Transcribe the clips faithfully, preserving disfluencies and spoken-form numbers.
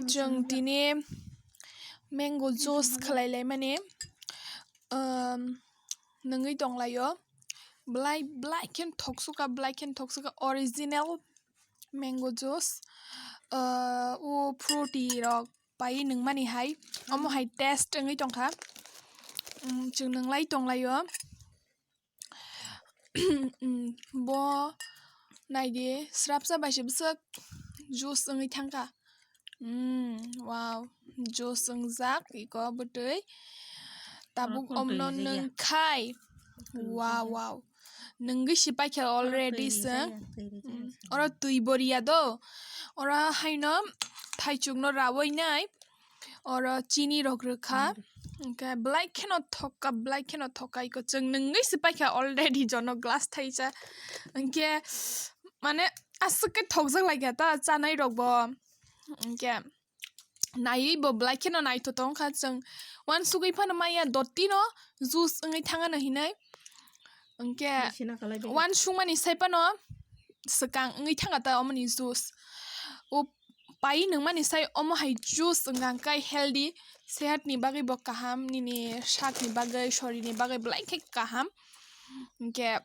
Chwng tini mango juice khlai lai mani, um, nungwi tong lai o. Belai, belai khe thok sukha, belai khe thok sukha original mango juice. Uh, o fruity rok pai nung mani hai, omo hai taste wngwi tong kha. Um, chwng nung lai tong lai o. Bo naidi, srapsa bai se bwswk juice wngwi thang kha. Mm, wow, juice wngjak iko bwtwi. Tabuk omno nung khai. Wow, wow. Nungwi si paikha already chwng. Mm, oro twi bo riya do. Oro haino thaichukno rawoi nai. Oro chini rok rwkha. Hwnkhe belai kheno thokka, belai kheno thokka iko chwng nungwi si paikha already jono glass thaisa. Hwnkhe mane aswk khe thokjak laikha ta chanai rokbo. Hwnkhe naiwi bo belai kheno naithotok wngkha chwng. Wansugwi phano maya dotino juice wngwi thangano hinwi. Hwnkhe wansukmani sai phano swkang wngwi thangkha ta omoni juice. O pai nungmani sai omo hai juice wngkha hwnkhe healthy, sehatni bagwi bo kaham, nini sakni bagwi, sorirni bagwi belai khe kaham. Hwnkhe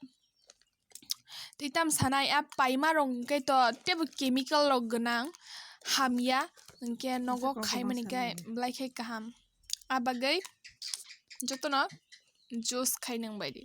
tei tamo sanai a paima rok hwnkhe to teibo chemical rok gwnang hamya, hwnkhe nogo khaimani khe belai khe kaham. A bagwi jotono juice khai nung bai di.